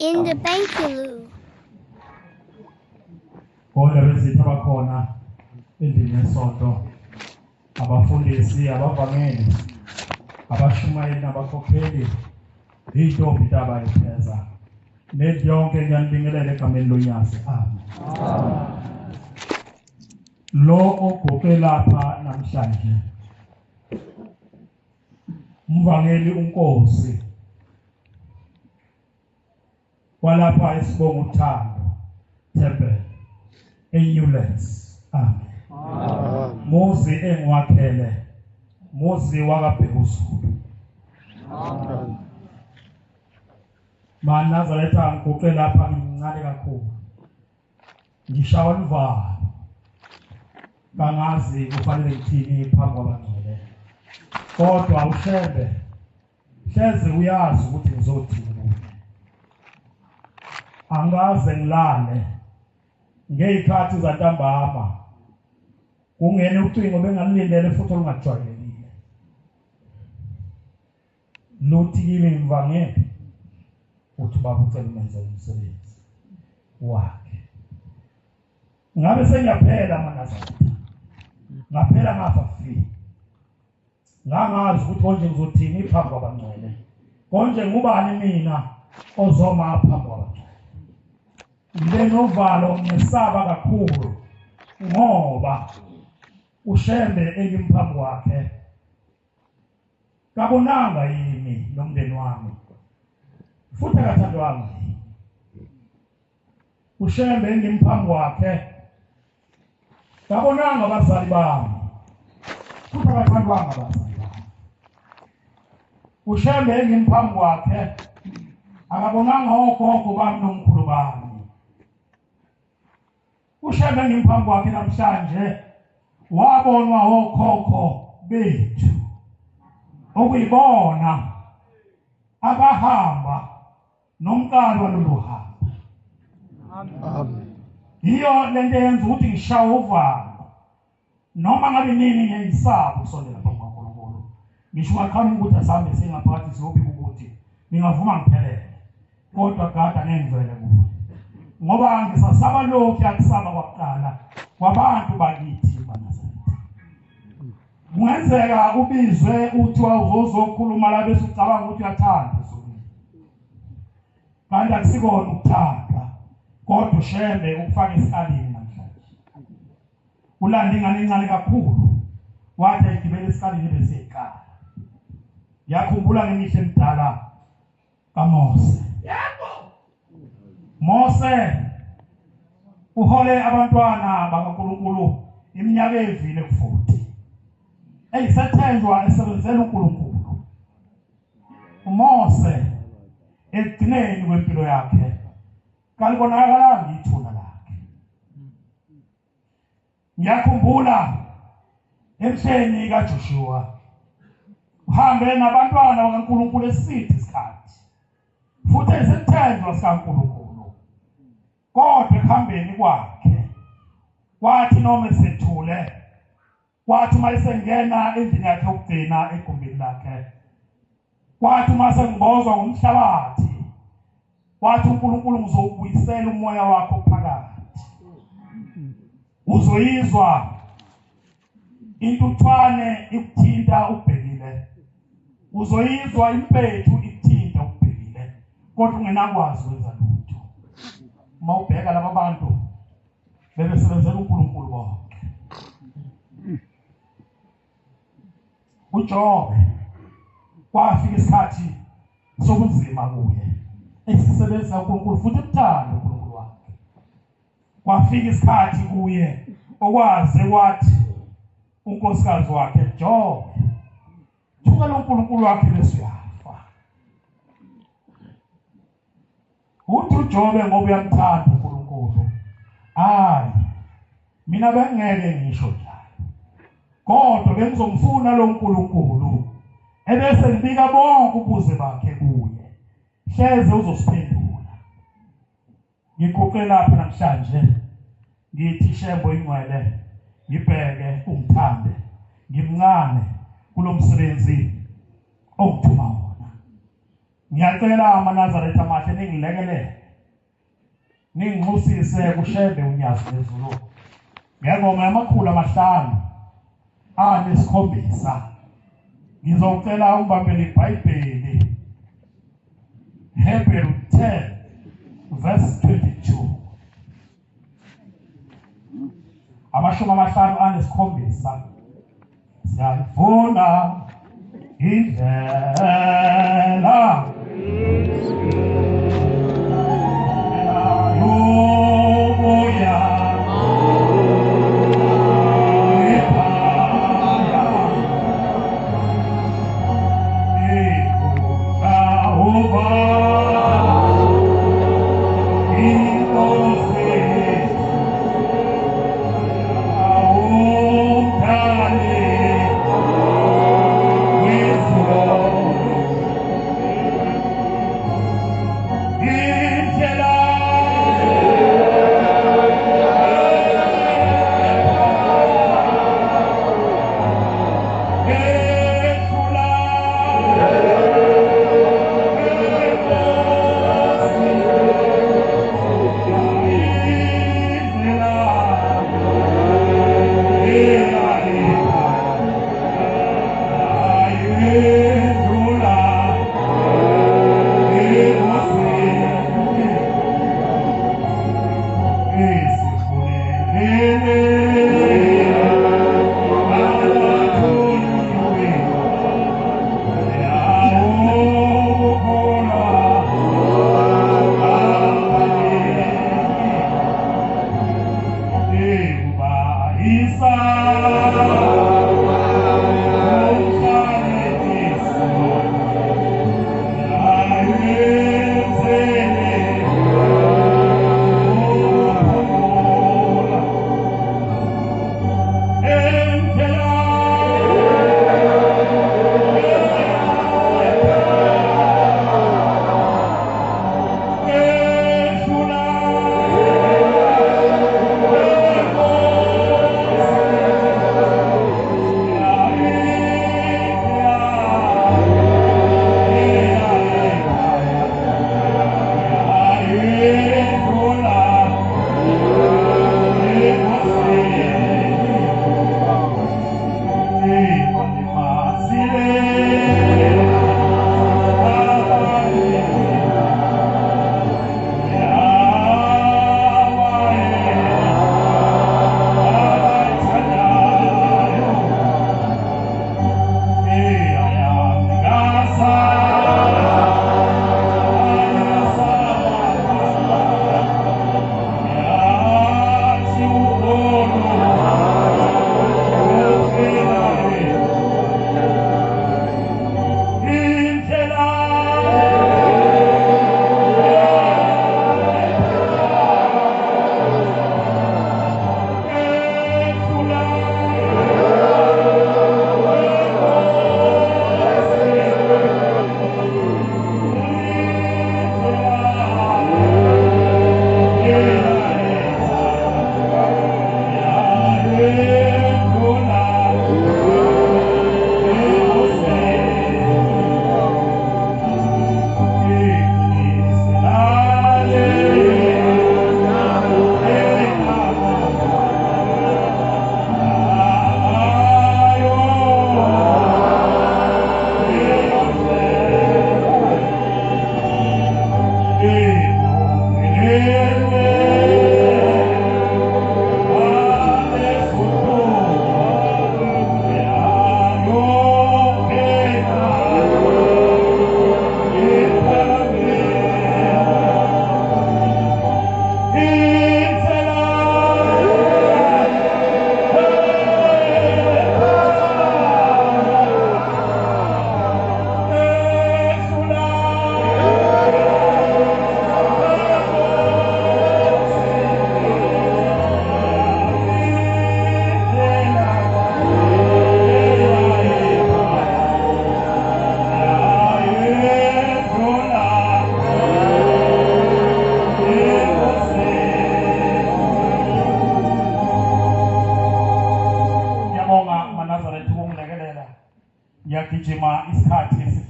In the Bankulu. Ondabezitha abakhona endlini yesonto, abafundisi, abavangeli, abashumayeli nabakhokheli, iy'ntombi intaba ipheza nendlu yonke, ngiyanibingelela egameni loNyazi. Amen. Lo oguqe lapha namhlanje umvangeli uNkosi walapha esibonga uthando temple eNewlands. Amen. Muzi engiwakhele, muzi wakaBhekuzulu. Amen. MaNazaretha, ngiguqe lapha ngimncane kakhulu, ngishawa luvalo, kangazi kufanele ngithini phambi kwabangcwele, kodwa uShembe hleze uyazi ukuthi ngizothini kuye. Angikaze ngilale ngey'khathi zantambama kungene ucingo bengalilindele futhi olungajwayelekile, luthi kimi, "Mvangeli," uthi, "ubaba ucela umenzele umsebenzi wakhe." Ngabe sengiyaphela, amaNazaretha, ngaphela, ngafa fi. Ngangazi ukuthi konje ngizothini phambi kwabangcwele, konje ngubani mina ozoma phambi kwabangcwele. Ngibe novalo, ngesaba kakhulu, ngoba uShembe engimphambi kwakhe kabonanga yimi nomndeni wami, futhi akathandwanga yimi. UShembe engimphambi kwakhe kabonanga abazali bami, futhi akathandwanga abazali bami. UShembe engimphambi kwakhe akabonanga ogogo bami nomkhulu bami. UShembe engimphambi kwakhe namhlanje wabonwa okhokho bethu, okuyibona abahamba nomqalo walolu hambo. Amen. Yiyo lento eyenza ukuthi ngishawe uvalo noma ngabe nini, ngiyayisaba ukusondela phambi kwaNkulunkulu. Ngisho ungaqhamuka ukuthi asihambe singaphakathi siyobika ukuthi ngingavuma ngiphelele, kodwa gada ngeke ngivele kuwe, ngoba ngisasaba lokhu yakusaba kwakuqala kwabantu bakithi baNazaretha. Kungenzeka ubizwe uthiwa uzozokhuluma la, bese ucabanga ukuthi uyathanda ezulwini, kanti akusikona ukuthanda, kodwa uShembe ukufaka esikalini. Namhlanje ulanda ingane encane kakhulu, wathi ayigibele esikalini bese iqala. Ngiyakhumbula ngemihla emidala kaMose. Yebo. Mose uhole abantwana bakaNkulunkulu iminyaka evile ku-40, eyisethenjwa, esebenzela uNkulunkulu. uMose ekugcineni kwempilo yakhe kalibonakalanga ithuna lakhe. Ngiyakhumbula emhleni kaJoshua, uhambe nabantwana bakaNkulunkulu eside isikhathi, futhi esithenjwa sikaNkulunkulu, kodwa ekuhambeni kwakhe kwathi noma esethule, kwathi uma esengena endlini yakhe yokugcina, egumbini lakhe, kwathi uma sengibozwa ngomhlabathi, wathi uNkulunkulu, "Ngizowubuyisela umoya wakho phakathi, uzoyizwa intuthwane ikuthinta ubhekile, uzoyizwa impethu ikuthinta ubhekile, kodwa ungenakwazi ukwenza lutho." Uma ubheka laba bantu bebesebenzela uNkulunkulu bonke. UJobe kwafika isikhathi sokunzima kuye, esisebenzisa uNkulunkulu futhi emthanda uNkulunkulu wakhe. Kwafika isikhathi kuye okwaze kwathi unkosikazi wakhe, "Jobe, thukela uNkulunkulu wakhe bese uyafa." Uthi uJobe, ngoba uyamthanda uNkulunkulu, "Hayi, mina bengeke ngisho njalo, kodwa bengizomfuna lo nkulunkulu ebese ngibika bonke ubuze bakhe kuye, hleze uzosiphendula." Ngiguqe lapha namhlanje, ngithi, "Shembo ingcwele, ngibheke, ungithande, ngimncane kulo msebenzi ongithuma wona." Ngiyacela amaNazaretha amahle ningilekelele, ninginxusise kuShembe uNyazi lwezulu ngengoma yama-507. Ngizocela ungibambele iBhayibheli, Hebrew 10 verse 22, 57. Siyayifuna indlela yokuya ekhaya, ikuhlawuba inkosi awumdali wezulu.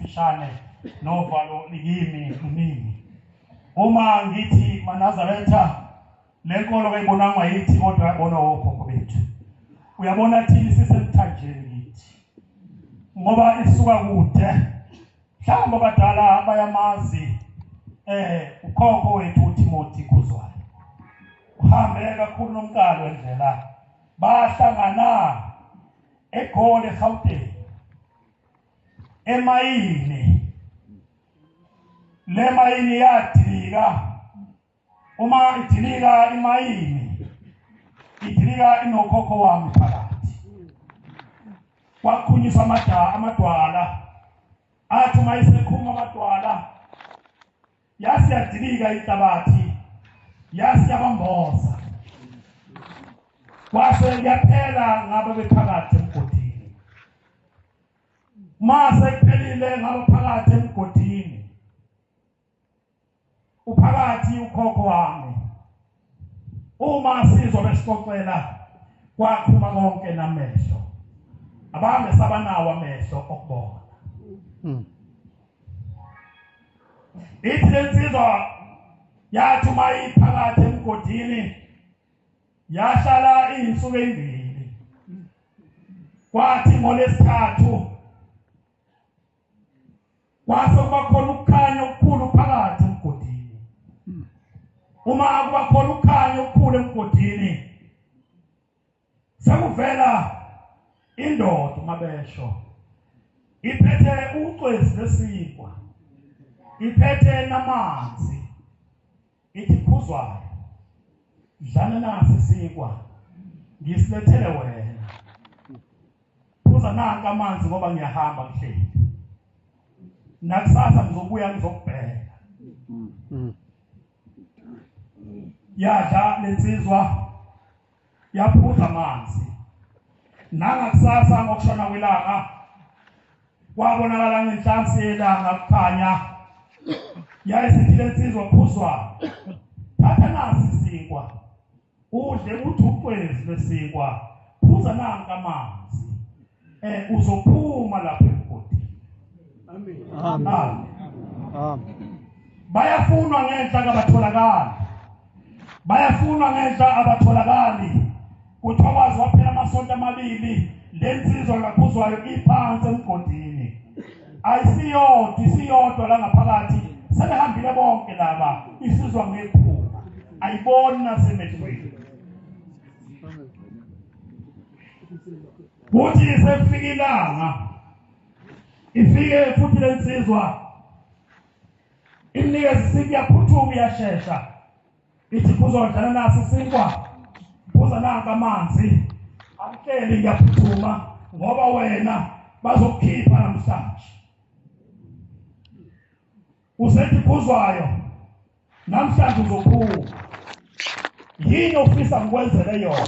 emfishane novalo likimi luningi. Uma ngithi maNazaretha le nkolo kayibonangwa yithi kodwa yabonwa wokhokho bethu. Uyabona thina sisemthanjeni kithi. Ngoba isuka kude. Mhlawumbe abadala bayamazi ukhokho wethu uTimothy Khuzwayo. Uhambe kakhulu nomqalo wendlela. Bahlangana eGoli eGauteng. Emayini. Le mayini yadilika. Uma idilika imayini, idilika inokhokho wami phakathi. Kwaqhunyiswa amadwala. Athi uma iseqhuma amadwala, yase yadilika inhlabathi, yase yabamboza. Kwase kuyaphela ngabe bephakathi emgodini. Mase kuphelile ngabe phakathi emgodini. Uphakathi ukhokho wami. Uma sizwa besixoxela kwaqhuma konke namehlo. Abange sabanawo amehlo okubona. Ithi lensizwa yathi uma iphakathi emgodini yahlala izinsuku ezimbili. Kwathi ngolesithathu kwase kuba khona ukukhanya okukhulu phakathi emgodini. Uma kuba khona ukukhanya okukhulu emgodini sekuvela indoda mabesho iphethe ucwezi lesinkwa, iphethe namanzi, ithi Khuzwayo dlana nasi isinkwa ngisilethele wena, phuza nanka amanzi ngoba ngiyahamba ngihleli, nakusasa ngizobuya ngizokubheka. Yadla lensizwa yaphuza amanzi, nangakusasa ngokushona kwelanga kwabonakala ngenhlansi yelanga kukhanya. Yayisithi lensizwa, Khuzwayo thatha nasi isinkwa udle uthi ucwezi lwesinkwa, phuza nanka amanzi, uzophuma lapha emgodini. Amen. Amen. Amen. Bayafunwa ngenhla kabatholakali, bayafunwa ngenhla abatholakali. Kuthiwa kwazi waphela amasonto amabili lensizwa kaKhuzwayo iphansi emgodini, ayisiyodwa, isiyodwa la ngaphakathi, sebehambile bonke laba, isizwa ngephunga, ayiboni nasemehlweni. Kuthi sefika ilanga, ifike futhi lensizwa imnikeze isinkwa, iyaphuthuma iyashesha, ithi kuzodlala nasi isinkwa, phuza nanka amanzi, akuhleli ngiyaphuthuma ngoba wena bazokukhipha namhlanje. Usethi Khuzwayo namhlanje uzophuma, yini ofisa ngikwenzele yona?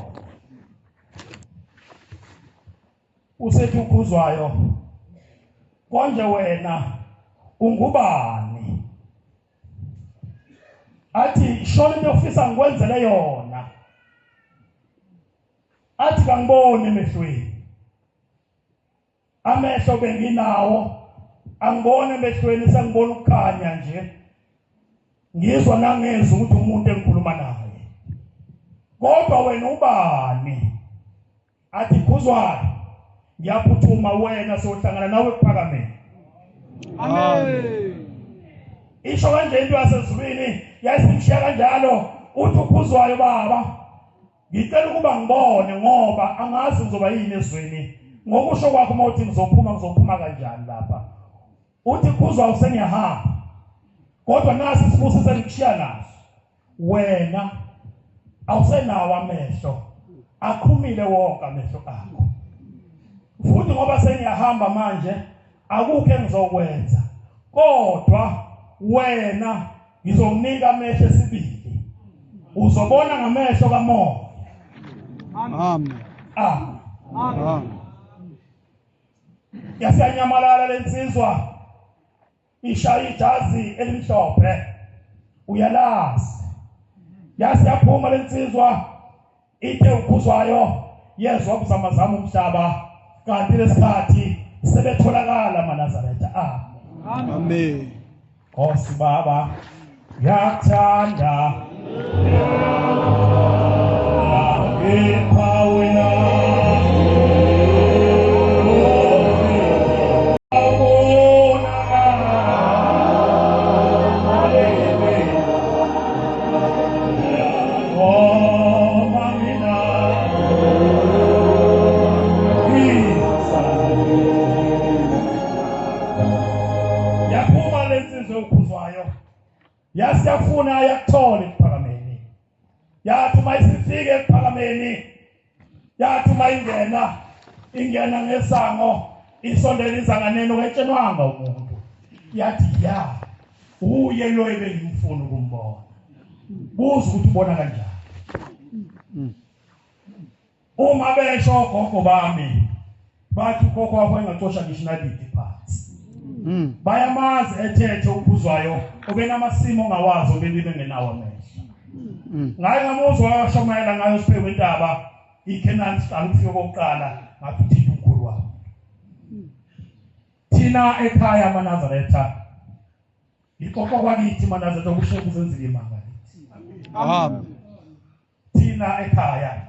Usethi uKhuzwayo konje wena ungubani? Athi shona into ofisa ngikwenzele yona. Athi kangiboni emehlweni, amehlo benginawo angiboni emehlweni, sengibona ukukhanya nje, ngizwa nangezwa ukuthi umuntu engikhuluma naye, kodwa wena ubani? Athi Khuzwayo ngiyaphuthuma, wena sohlangana nawe ekuphakameni. Amen. Isho kanje into yasezulwini yayisimshiya kanjalo. Uthi uKhuzwayo baba ngicela ukuba ngibone ngoba angazi ngizoba yini ezweni, ngokusho kwakho uma uthi ngizophuma, ngizophuma kanjani lapha? Uthi Khuzwayo sengiyahamba, kodwa nasi isibusiso engikushiya naso, wena awusenawo amehlo, aqhumile wonke amehlo akho, futhi ngoba sengiyahamba manje akukho engizokwenza, kodwa wena ngizokunika amehlo esibili, uzobona ngamehlo kamoya. Amen. Amen. Amen. Yasanyamalala lensizwa, ishaya ijazi elimhlophe, uyalazi. Yase yaphuma lensizwa, ithe uKhuzwayo yezwa kuzamazama umhlaba, kanti lesikhathi sebetholakala amaNazaretha. Amen. Amen. Nkosi Baba, ngiyakuthanda. Ngipha wena. Yaphuma lensizwa yokhuzwayo yasiyafuna yakuthola ekuphakameni, yathi uma isifike ekuphakameni, yathi uma ingena ingena ngesango isondela izanganeni oketshenwanga umuntu, yathi ya uye lo ebengimfuna ukumbona. Buza ukuthi ubona kanjani. Uma besho ogogo bami bathi ukhokho wakho engacosha ngisho inaliti phansi. Bayamazi ethethe uphuzwayo obenamasimo ongawazi obelime ngenawo amehlo. Ngaye ngamuzwa washumayela ngayo siphewe intaba iKenani siqala ukufika kokuqala ngathi uthinta umkhulu wami. Thina ekhaya amaNazaretha ixoxo kwakithi maNazaretha kusho kuzenzile imanga kithi. Amen. Thina ekhaya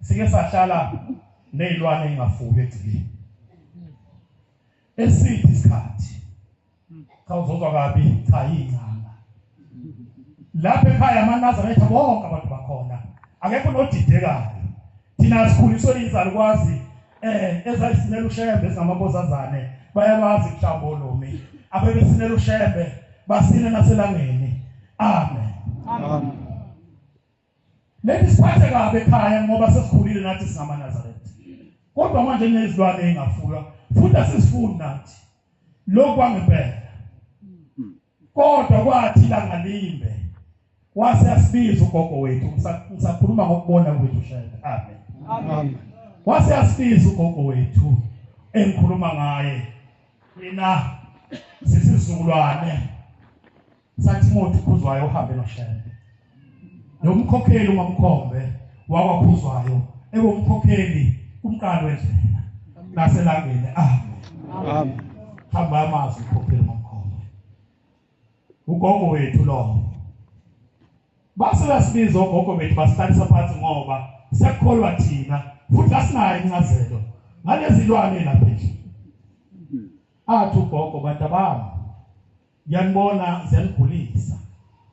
sike sahlala nezilwane engafuyi egcikeni. Esithi isikhathi cha uzozwa kabi cha yincanga. Lapha ekhaya amaNazaretha bonke abantu bakhona akekho nodidekayo. Thina sikhuliswe izalukwazi ezayisinela uShembe ezingamakosazane bayalwazi mhlawumbe olomi abebesinela uShembe basine naselangeni. Amen. Amen. Lethi siphathe kabi ekhaya ngoba sesikhulile nathi singamaNazaretha. Kodwa manje nezilwane engafuywa futhi asisifuni nathi. Lokhu kwangempela. Kodwa kwathi langa limbe wase asibiza ugogo wethu, ngisakhuluma ngokubona kwethu Shembe. Amen. Amen. Wase asibiza ugogo wethu engikhuluma ngaye. Mina sisizukulwane saTimothy Khuzwayo uhambe noShembe. Nomkhokheli uMamkhombe wakwaKhuzwayo ewumkhokheli umqalo wendlela naselangeni. Amen. Amen. Hamba amazwi umkhokheli uMamkhombe. Ugogo wethu lowo. Base basibiza ogogo bethu basihlalisa phansi ngoba sekukholwa thina futhi asinayo incazelo ngalezilwane lapha endlini. Athi ugogo, bantu bami ngiyanibona ziyanigulisa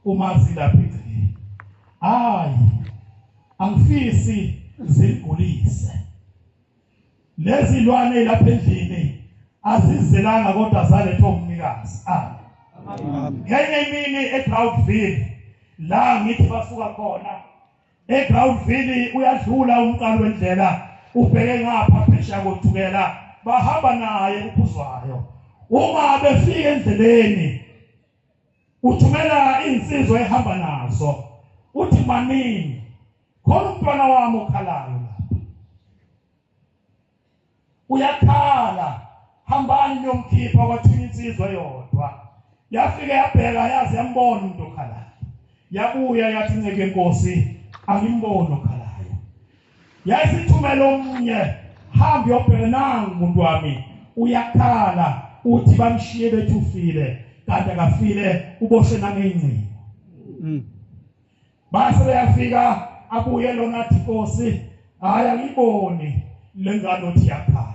uma zilapha egcekeni. Hayi, angifisi zinigulise. Lezi lwane lapha endlini azizelanga kodwa zalethwa umnikazi. Amen. Amen. Ngenye imini eGroundville la ngithi basuka khona eGroundville uyadlula umqalo wendlela ubheke ngapha phesheya koThukela, bahamba naye uphuzwayo. Uma befika endleleni uthumela insizwa ehamba nazo, uthi manini khona umntwana wami okhalayo lapha, uyakhala, hambani niyomkhipha. Kwathunywa insizwa eyodwa, yafike yabheka yazi yambona umuntu okhalayo, yabuya yathi nceke yenkosi angimboni okhalayo. Yayisithumela omunye, hamba uyobheka nangu umuntu wami uyakhala, uthi bamshiye bethi ufile kanti akafile, uboshwe nangeyingcingo. Base beyafika abuye lona athi Nkosi hayi angiboni lengane othi yakhala.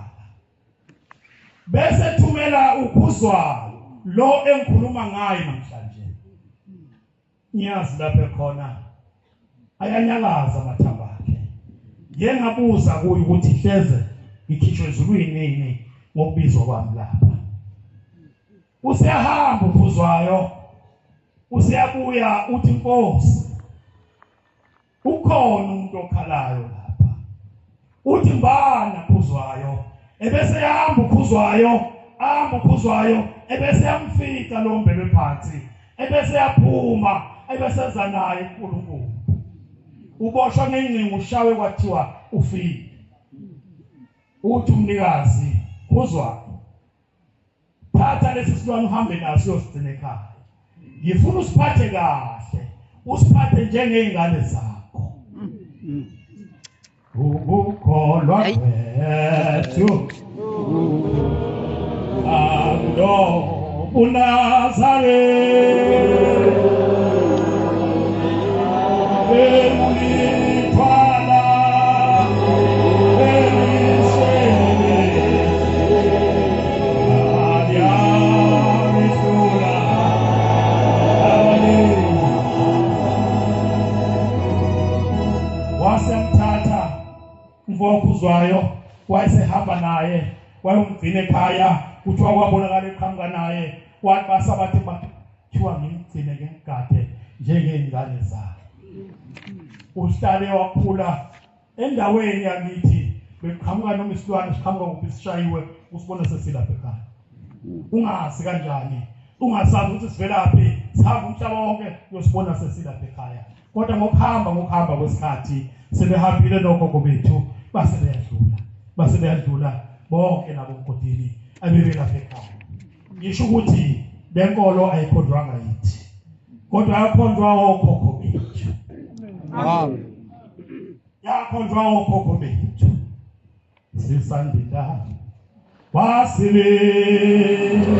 Bese thumela ukhuzwayo lo engikhuluma ngaye namhlanje. Ngiyazi lapha ekhona ayanyakaza amathambo akhe. Ngiye ngabuza kuye ukuthi hleze ngikhishwe ezulwini nini ngokubizwa kwami lapha. Useyahamba ukhuzwayo, useyabuya uthi Nkosi ukhona umuntu okhalayo lapha. Uthi mbana khuzwayo, ebese yahamba ukhuzwayo, ahamba ukhuzwayo, ebese yamfica lo mbelwe phansi, ebese yaphuma, ebese eza naye uNkulunkulu. Uboshwa ngengcingo ushawe kwathiwa ufile. Uthi umnikazi khuzwayo, thatha lesi silwane uhambe naso uyosigcina ekhaya. Ngifuna usiphathe kahle, usiphathe njengey'ngane zakho. Ukukholwa kwethu Ando uNazareth Bemulithwala belisele Aliyamehlula abaningi. Wasemthatha umfowakuzwayo wayesehamba naye wayomgcina ekhaya, kuthiwa kwabonakala eqhamuka naye, wathi basabathi kuthiwa ngimgcine ngimgade njengey'ngane zakhe. Uhlale wakhula endaweni yakithi, beqhamuka noma isilwane siqhamuka kuphi sishayiwe, usibone sesilapha ekhaya. Ungazi kanjani, ungasazi ukuthi sivelaphi, sihamba umhlaba wonke uyosibona sesilapha ekhaya. Kodwa ngokuhamba kwesikhathi sebehambile nogogo bethu, base beyadlula, base beyadlula bonke nabo mgodini abebelapha ekhaya. Ngisho ukuthi le nkolo ayikhonjwanga yithi, kodwa yakhonjwa okhokho bethu. Amen. Yakhonjwa okhokho bethu. Sisandila wasilinda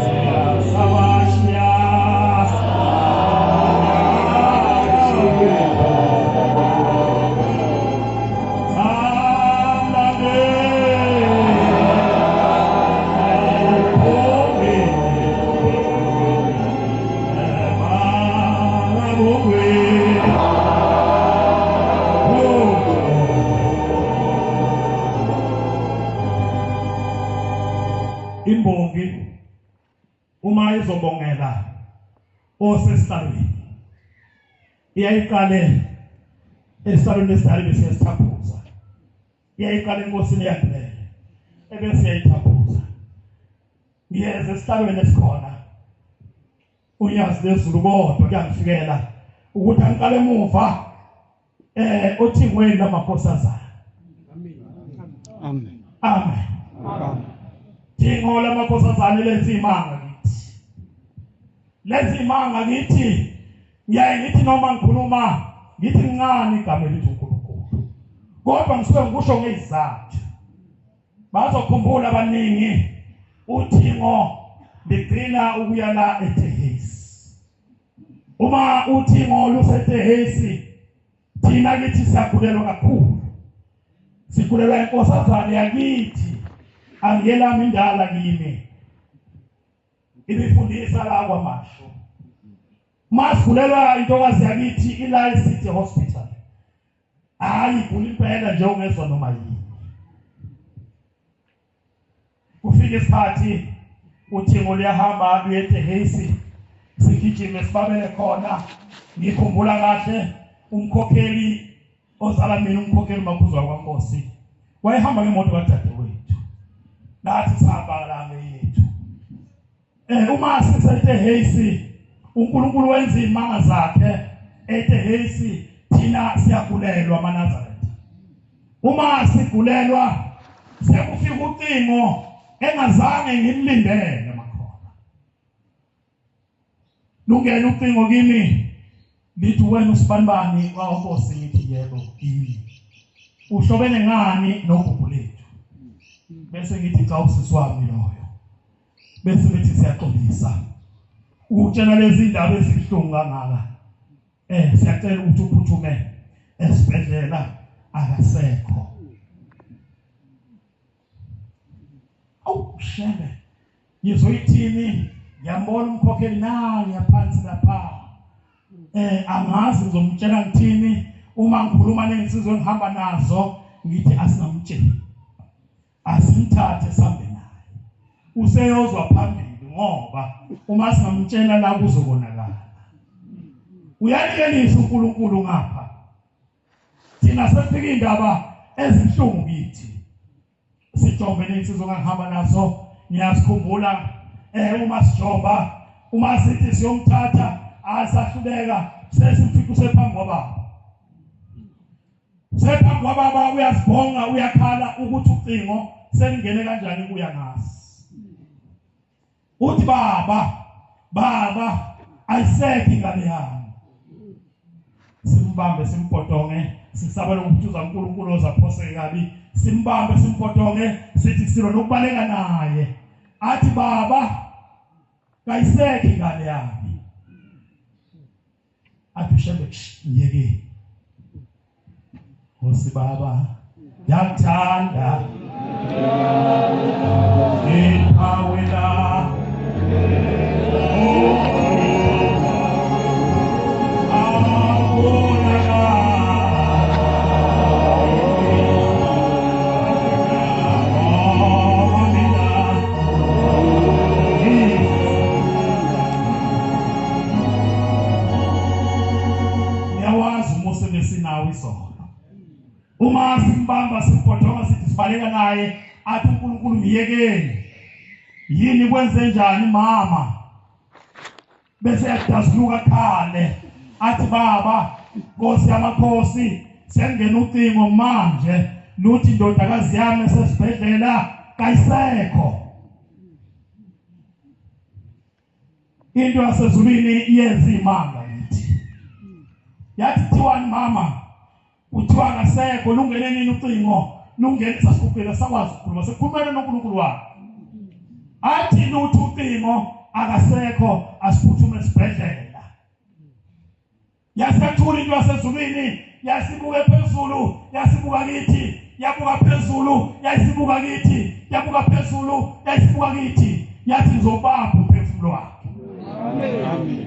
siyasabashiya Imbongi uma izobongela osesihlalweni iyayiqale esihlalweni esidala bese iyasithaphuza, iyayiqala enkosini eyandulele ebese iyayithaphuza. Ngiyeza esihlalweni esikhona unyazi lezulu, kodwa kuyangifikela ukuthi angiqale emuva othingweni lamakhosazana. Amen. Amen. Amen. Thingo lamakhosazana lenza imanga kithi, lenza imanga kithi. Ngiyaye ngithi noma ngikhuluma ngithi mncane igama elithi uNkulunkulu, kodwa ngisuke ngikusho ngezizathu. Bazokhumbula abaningi uthingo ligcina ukuya la eTehesi. Uma uthingo luseTehesi, thina kithi siyagulelwa kakhulu, sigulelwa inkosazane yakithi, angiyelami indala kimi, ibifundisa la kwaMashu. Masigulelwa intokazi yakithi ila City Hospital, hayi igula impela nje ungezwa noma yini. Kufika isikhathi uthingo luyahamba luye eTehesi, sigijime sibabele khona. Ngikhumbula kahle umkhokheli ozala mina, umkhokheli uMakhuzwa kwaNkosi, wayehamba ngemoto kadadewethu, nathi sihamba la ngeyethu. Uma siseTehesi uNkulunkulu wenza izimanga zakhe eTehesi, thina siyagulelwa amaNazaretha. Uma sigulelwa sekufika ucingo engazange ngimlindele makhona. Lungena ucingo kimi lithi wena usibanibani waNkosi, ngithi yebo kimi. Uhlobene ngani nogugu lethu? Bese ngithi cha usisi wami loyo. Bese bethi siyaxolisa ukutshela lezi ndaba ezibuhlungu kangaka. Siyacela ukuthi uphuthume esibhedlela, akasekho. Awu shebe, ngizoyithini? Ngiyambona umkhokheli nangu phansi lapha. Angazi ngizomtshela ngithini uma ngikhuluma nezinsizwa engihamba nazo, ngithi asingamtsheli, asimthathe sambe naye, useyozwa phambili, ngoba uma singamtshela la kuzobonakala. Uyanikelisa uNkulunkulu ngapha, thina sefika indaba ezibuhlungu kithi. Sijombe nezinsizwa engihamba nazo, ngiyasikhumbula uma sijomba, uma sithi siyomthatha asahluleka, sesimfica usephambi kwababa, usephambi kwababa, uyazibhonga, uyakhala ukuthi ucingo selingene kanjani kuya ngazi. Uthi baba, baba, ayisekho ingane yami. Simbambe simpotonge, sisaba lokuthuza uNkulunkulu ozaphoseke kabi. Simbambe simpotonge, sithi silwa nokubaleka naye. Athi baba kayisekho ingane yami. Athi uShembe myekeni. Nkosi baba ngiyakuthanda iqhawe la Ngiyawazi umusa ebesinawo izolo. Uma simbamba simphothonga sithi sibaleka naye athi uNkulunkulu myekeni. Yini kwenze njani mama? Bese yadazuluka khale athi baba Nkosi yamakhosi sengena ucingo manje luthi indodakazi yami esesibhedlela kayisekho. Into yasezulwini iyenza imanga yithi. Yathi kuthiwani mama? Kuthiwa akasekho lungene nini ucingo? Lungene sasiguqile sakwazi ukukhuluma sekukhulumela noNkulunkulu wakhe. Athi lutho ucingo akasekho asiphuthume esibhedlela. Yasathula into yasezulwini, yasibuka phezulu, yasibuka kithi, yabuka phezulu, yayisibuka kithi, yabuka phezulu, yayisibuka kithi, yathi ngizobamba umphefumulo wakhe. Amen.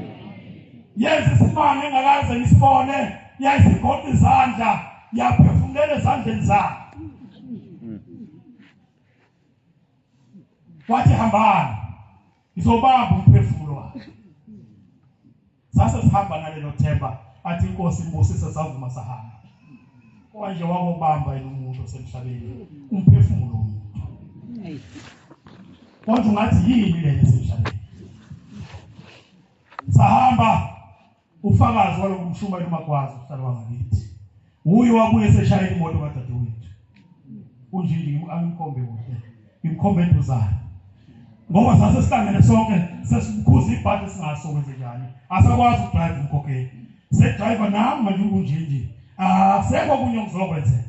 Yenza isimanga engakaze ngisibone, yayisigoqa izandla, yaphefumulela ezandleni zakhe. Wathi hambani, ngizobamba umphefumulo wakhe. Sase sihamba nalelo themba athi inkosi imbusise savuma sahamba. Konje wakobamba yena umuntu osemhlabeni umphefumulo womuntu. Konje ungathi yini lena esemhlabeni? Sahamba ufakazi walokhu umshumayeli uMagwazi uhlala wangakithi. Uye wabuye seshayela imoto kadadewethu. Unjinji angimkhombe kuhle. Ngimkhombe eduzane. Ngoba sase sihlangene sonke sesimkhuza ibhadi singaso kwenze njani. Asakwazi ukudrive umkhokheli. Sedriver nami manje unjinji. Akusekho okunye okuzokwenzeka.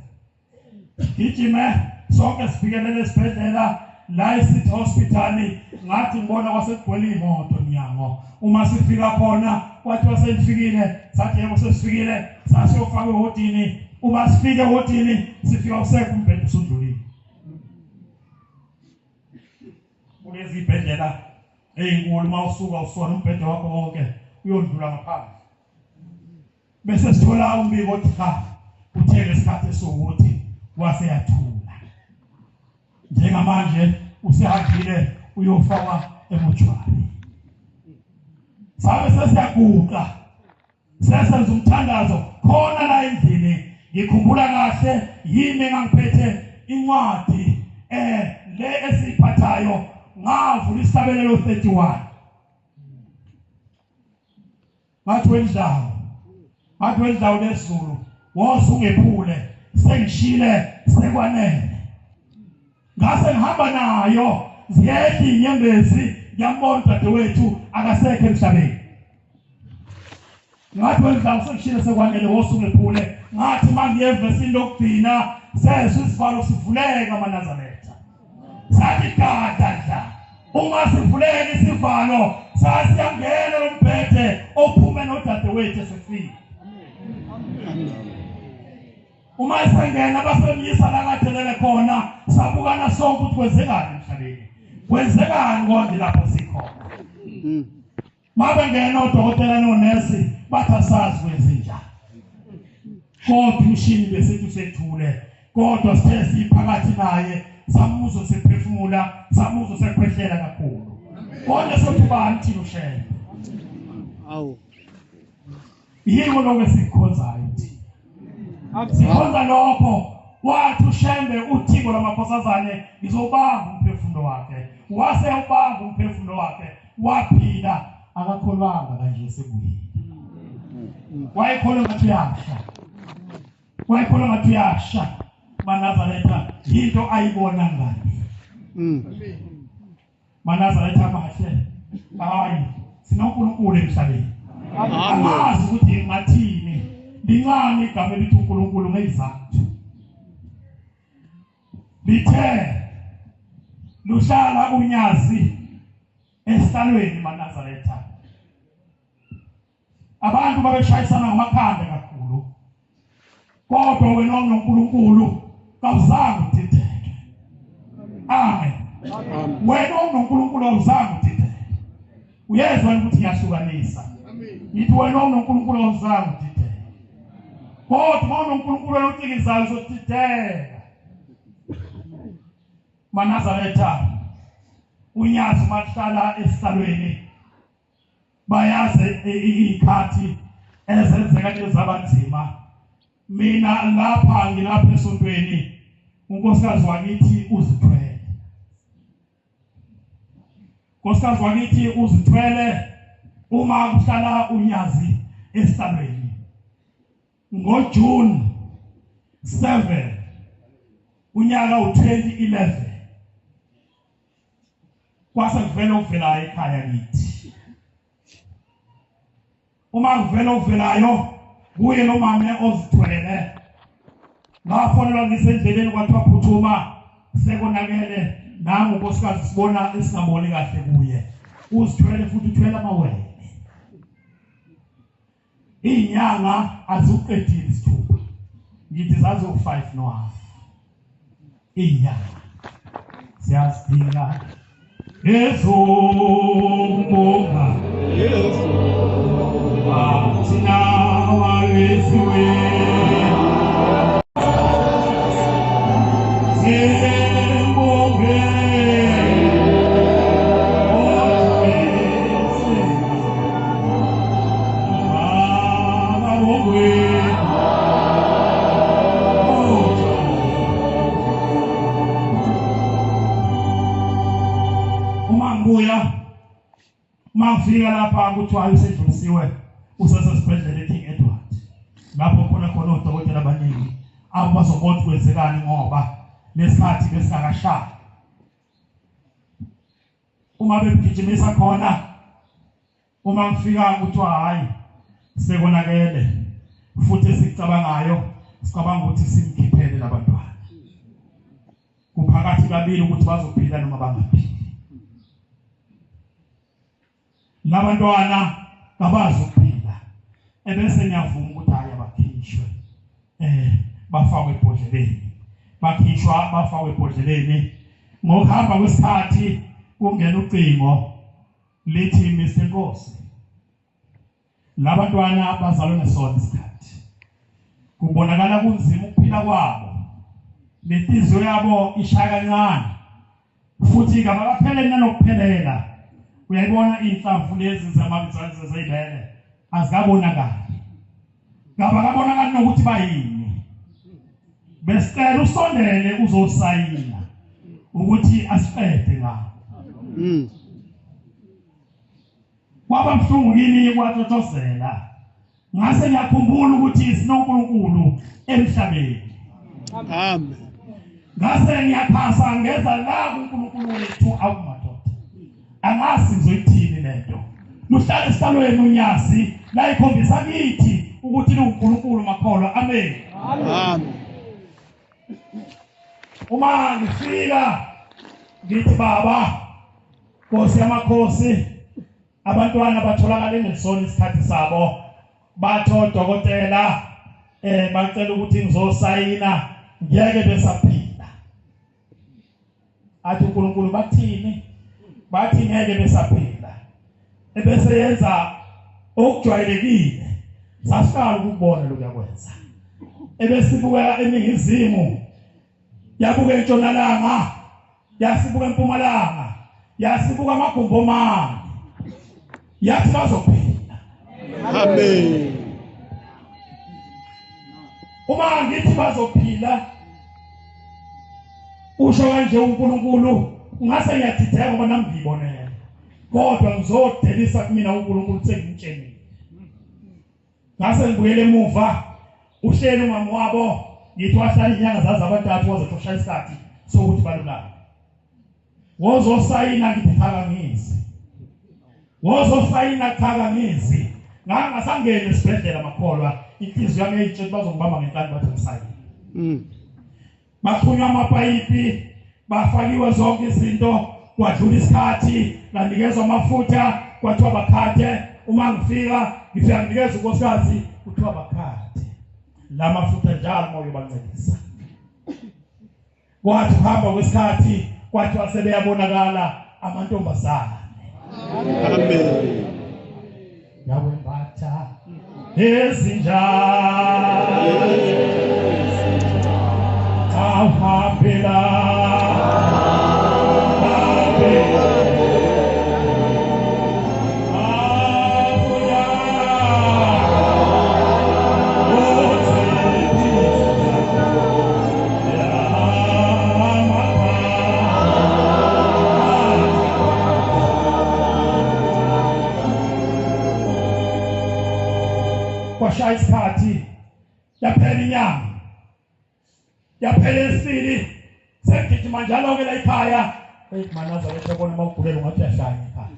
Gijime sonke sifikelele esibhedlela la eCity Hospital ngathi ngibona kwasekugcwele imoto emnyango uma sifika khona kwathiwa senifikile sathi yebo sesifikile sasiyofaka ehodini uma sifike ehodini sifika usekho umbhede usudlulile kulezi ibhedlela ezinkulu uma usuka usona umbhede wakho wonke uyodlula ngaphandle Bese sithola umbiko othi cha uthe ngesikhathi esiwukuthi wase yathula. Njengamanje usehambile uyofakwa emoshwari. Sabe sesiyaguqa sesenza umthandazo khona la endlini ngikhumbula kahle yimi engangiphethe incwadi le esiyiphathayo ngavula isabelelo 31 Ngathi wendlawu. Ngathi wendlawu lezulu woze ungephule sengishile sekwanele. Ngase ngihamba nayo ziyehla inyembezi ngiyambona udadewethu akasekho emhlabeni. Ngathi wendlawu sengishile sekwanele woze ungephule. Ngathi mangiye evesini lokugcina sezwe isivalo sivuleka amaNazaretha. Sathi gada dla. Uma sivuleka isivalo sasiyangena lo mbhede ophume nodadewethu esefile. Uma esengena basemyisa la kadelele khona sabukana sonke ukuthi kwenzekani emhlabeni. Kwenzekani konje lapho sikhona. Mabengena odokotela nonesi bathi asazi kwenzenjani. Kodwa umshini besithi usethule kodwa sithe siphakathi naye samuzwa sephefumula samuzwa sekhwehlela kakhulu. Kodwa sothi ubani thina uShembe. Awu. Yiko lokho esikukhonzayo thina. Sikhonza lokho wathi uShembe uthingo lwamakhosazane ngizobamba umphefumulo wakhe. Wase ubamba umphefumulo wakhe waphila akakholwanga kanje sebuyile. Wayekholwa ngathi uyasha. Wayekholwa ngathi uyasha. MaNazaretha into ayibona ngani. MaNazaretha amahle. Hayi sinoNkulunkulu emhlabeni. Angazi ukuthi ngathini. Lincane igama elithi uNkulunkulu ngezizathu. Lithe luhlala unyazi esihlalweni maNazaretha. Abantu babeshayisana ngamakhanda kakhulu. Kodwa wena onoNkulunkulu kawuzange udideke. Amen. Wena onoNkulunkulu awuzange udideke. Uyezwa ukuthi ngiyahlukanisa. Ngithi wena onoNkulunkulu awuzange udideke. Kodwa uma unoNkulunkulu ocikizayo uzodideka. MaNazaretha unyazi mahlala esihlalweni bayazi izikhathi ezenzeka ezabanzima mina lapha ngilapha esontweni unkosikazi wakithi uzithwele nkosikazi wakithi uzithwele uma kuhlala unyazi esihlalweni ngoJune 7 unyaka u2011 kwase kuvela okuvelayo ekhaya kithi uma kuvela okuvelayo kuye lo mame ozithwele ngafonelwa ngisendleleni kwathiwa phuthuma sekonakele nangu unkosikazi sibona esingaboni kahle kuye uzithwele futhi uthwele amawele Izinyanga aziwuqedile isithupha. Ngithi zaziwu-5 no-half. Izinyanga siyazidinga ezokubonga thina wabeziwe simbonge Uma ngibuya uma ngifika lapha kuthiwa usedlulisiwe usesesibhedlela eKing Edward lapho khona khona odokotela abaningi abo bazobona kwenzekani ngoba lesikhathi besingakashayi uma bemgijimisa khona uma ngifika kuthiwa hayi sekonakele futhi esikucabangayo sicabanga ukuthi simkhiphele labantwana kuphakathi kabili ukuthi bazophila noma bangaphili labantwana kabazi ukuphila ebese ngiyavuma ukuthi hayi abakhishwe eh bafakwe ebhodleleni bakhishwa bafakwe ebhodleleni ngokuhamba kwesikhathi kungena ucingo lithi Mr Nkosi labantwana bazalwe ngesona isikhathi kubonakala kunzima ukuphila kwabo lenhliziyo yabo ishaya kancane futhi kabakapheleli nanokuphelela uyayibona iy'nhlamvu lezi zeyibele azikabonakali kabakabonakali nokuthi bayini besicela usondele uzosayina ukuthi asiqede ngakho Kwaba buhlungu kimi kwatotozela ngase ngiyakhumbula ukuthi sinoNkulunkulu emhlabeni. Amen. Ngase ngiyaphasa ngeza la kuNkulunkulu wethu awumadoda. Angazi ngizoyithini lento. Luhlale esihlalweni unyazi la ikhombisa kithi ukuthi luNkulunkulu makholwa. Amen. Amen. Uma ngifika ngithi baba Nkosi yamakhosi abantwana batholakala ngesona isikhathi sabo bathi odokotela eh bacela ukuthi ngizosayina ngeke besaphila athi uNkulunkulu bathini bathi ngeke besaphila ebese yenza okujwayelekile sasiqala ukubona lokuyakwenza ebesibuka eningizimu yabuka entshonalanga yasibuka empumalanga yasibuka amagumbi omane yathi bazophila amen uma ngithi bazophila usho kanje uNkulunkulu ngase ngiyadideka ngoba nami ngiyibonela kodwa ngizodelisa kumina uNkulunkulu sengimtshenile ngase ngibuyele emuva uhleli umama wabo ngithi wahlala inyanga zaze abathathu waze ushaya isikhathi sokuthi balulame wozosayina ngithi cha kangizi wozosayina cha kangizi Ngangasangeni esibhedlela makholwa, inhliziyo yami yayitshela bazongibamba ngenkani bathi ngisayini. Baxhunywa amapayipi, bafakiwe zonke izinto, kwadlula isikhathi, nganikezwa amafutha, kwathiwa bakhathe. Uma ngifika ngifika nginikeza unkosikazi, kuthiwa bakhathe la mafutha njalo uma uyobancedisa. Kwathi kuhamba kwesikhathi kwathiwa sebeyabonakala amantombazane. Amen. Yawembatha ezinjani awuhambela kwashaya isikhathi, yaphela inyanga, yaphela esibili, sengigijima njalo-ke la ekhaya. Eyi maNazaretha, bona uma ugulela ungathi uyahlanya ekhaya.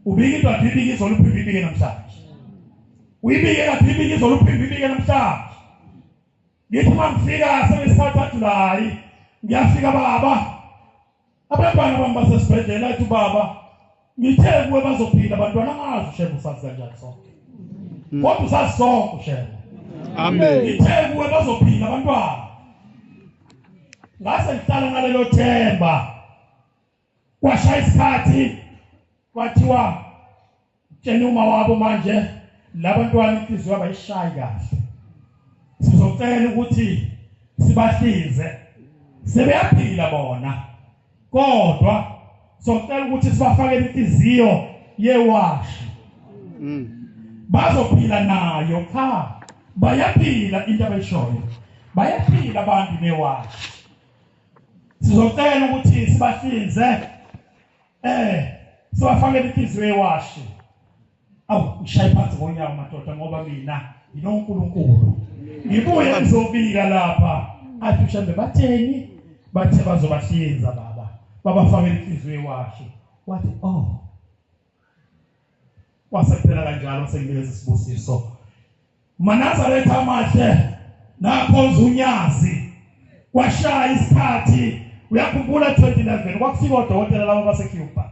Ubika into athi uyibike izolo, uphinde uyibike namhlanje. Uyibike kathi uyibike izolo, uphinde uyibike namhlanje. Ngithi uma ngifika sebesikhathi aJulayi, ngiyafika baba. Abantwana bami basesibhedlela, athi ubaba, ngithe kuwe bazophila abantwana, angazi uShembe usazi kanjani sonke. Kodwa usazi sonke uShembe. Amen. Ngithe kuwe bazophila abantwana. Ngase ngihlala ngalelo themba. Kwashaya isikhathi kwathiwa tshena uma wabo manje labantwana inhliziyo abayishayi kahle. Sizocela ukuthi sibahlinze. Sebeyaphila bona. Kodwa socela ukuthi sibafakele inhliziyo yewashi. Bazophila nayo cha. Bayaphila into abayishoyo. Bayaphila abantu newashi. Sizocela ukuthi sibahlinze. Sibafakele inhliziyo yewashi. Awu ngishaye phansi ngonyawo madoda ngoba mina nginoNkulunkulu. Ngibuye ngizobika lapha. Athi uShembe batheni? Bathe bazobahlinza baba. Babafakele inhliziyo yewashi. Wathi oh. Wasekuphela kanjalo senginikeza isibusiso. MaNazaretha amahle nakhonza unyazi. Kwashaya isikhathi. Uyakhumbula 2011 kwakufika odokotela laba baseCuba.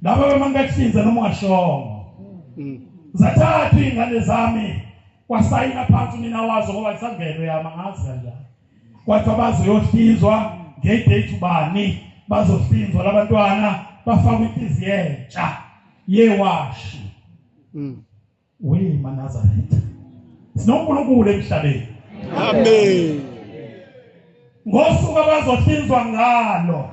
Laba bemangahlinza noma ungashongo. Zathatha izingane zami kwasayina phansi unina wazo ngoba isangeno yami angazi kanjani. Kwathiwa bazoyohlinzwa ngedate ubani, bazohlinzwa labantwana bafakwe inhliziyo entsha yewashi. We maNazaretha, sinoNkulunkulu emhlabeni. Amen. Ngosuku abazohlinzwa ngalo,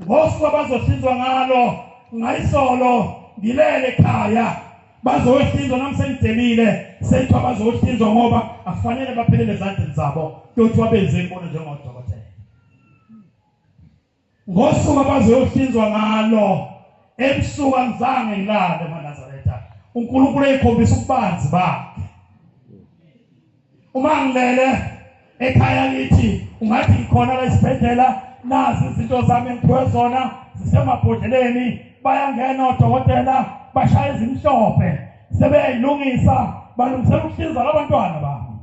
ngosuku abazohlinzwa ngalo, ngayisolo ngilele ekhaya, bazohlinzwa nami sengidemile, sengithiwa bazohlinzwa ngoba akufanele baphelele ezandleni zabo, kuyothiwa benze imbona njengodokotela. Ngosuku abazohlinzwa ngalo ebusuku angizange ngilale maNazaretha. uNkulunkulu eyikhombisa ububanzi bakhe. Uma ngilele ekhaya lithi ungathi ngikhona la esibhedlela, nazi izinto zami engiphiwe zona zisemabhodleleni, bayangena odokotela bashaya izimhlophe sebeyilungisa, balungisela ukuhlinza labantwana bami.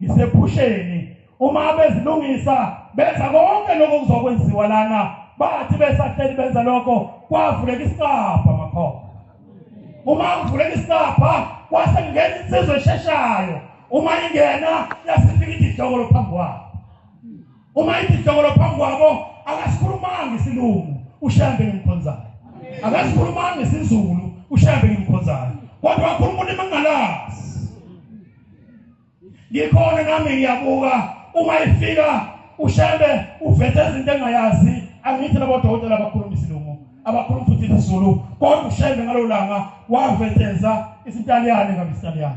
Ngisephusheni uma bezilungisa benza konke lokho kuzokwenziwa lana, bathi besahleli benza lokho kwavuleka isicabha makhona. Uma kuvuleka isicabha kwase kungena insizwa esheshayo, uma ingena yasifika ithi idlokolo phambi kwabo. Uma ithi idlokolo phambi kwabo akasikhulumanga isilungu uShembe ngimkhonzayo, akasikhulumanga isiZulu uShembe ngimkhonzayo, kodwa wakhuluma ulimi engingalazi. Ngikhona nami ngiyabuka uma ifika uShembe uvethe izinto engayazi. Angithi labo dokotela abakhuluma isilungu abakhuluma futhi isiZulu, kodwa uShembe ngalolu langa wavetheza isiTaliyane ngabe isiTaliyane.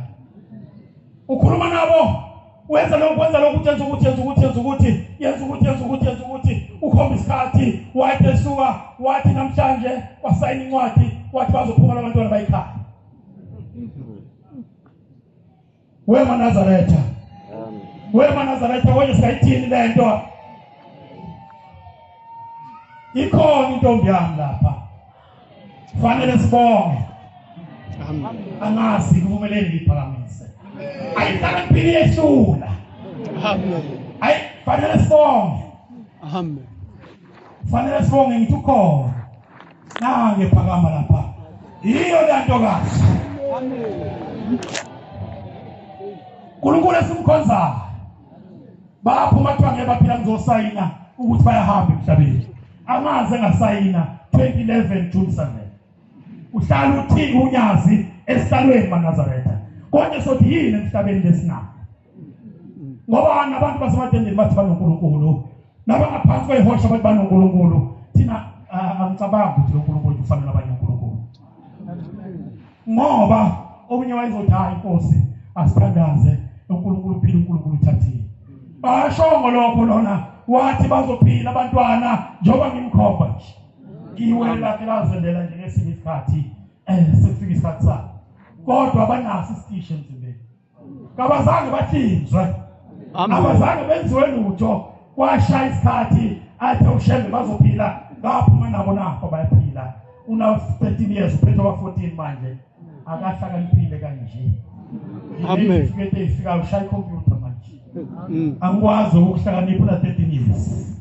Ukhuluma nabo wenza lokhu, wenza lokhu, yenza ukuthi, yenza ukuthi, yenza ukuthi, yenza ukuthi, yenza ukuthi, yenza ukuthi, ukhomba isikhathi. Wathi esuka wathi namhlanje wasayina incwadi wathi bazophuma labantwana bayikhaya. We maNazaretha, we maNazaretha, konje singayithini lento? Ikhona intombi yami lapha, fanele sibonge. Angazi kuvumeleni ngiphakamise. Ayihlakaniphile yehlula. Amen. Ayi fanele sibonge. Amen. Fanele sibonge ngithi ukhona. Nange phakama lapha. Yiyo le ntokazi. Amen. uNkulunkulu esimkhonzayo. Baphuma kuthiwa ngeke baphila ngizosayina ukuthi bayahamba emhlabeni. Angaze ngasayina 2011 June 7. Uhlala uthi unyazi esihlalweni maNazaretha. Konke sothi yini emhlabeni lesinako. Ngoba nabantu basematendeni bathi banoNkulunkulu. Nabangaphansi kwehosha bathi banoNkulunkulu. Thina angicabangi ukuthi lo nkulunkulu ufana nabanye uNkulunkulu. Ngoba omunye wayezothi hayi inkosi asithandaze uNkulunkulu uphila uNkulunkulu uthathile. Bashongo lokho lona wathi bazophila abantwana njengoba ngimkhomba nje. Iwele lakhe lazendela nje ngesinye isikhathi sekufika isikhathi sabo. Kodwa abanaso isitishi emzimbeni. Kabazange bahlinzwe. Abazange benziwe lutho. Kwashaya isikhathi athe uShembe bazophila baphuma nabo nakho bayaphila. Una 13 years uphethe wa 14 manje. Akahlakaniphile kanje. Amen. Ifike ifika ushaya ikhompyutha manje. Angikwazi ukuhlakanipha una 13 years.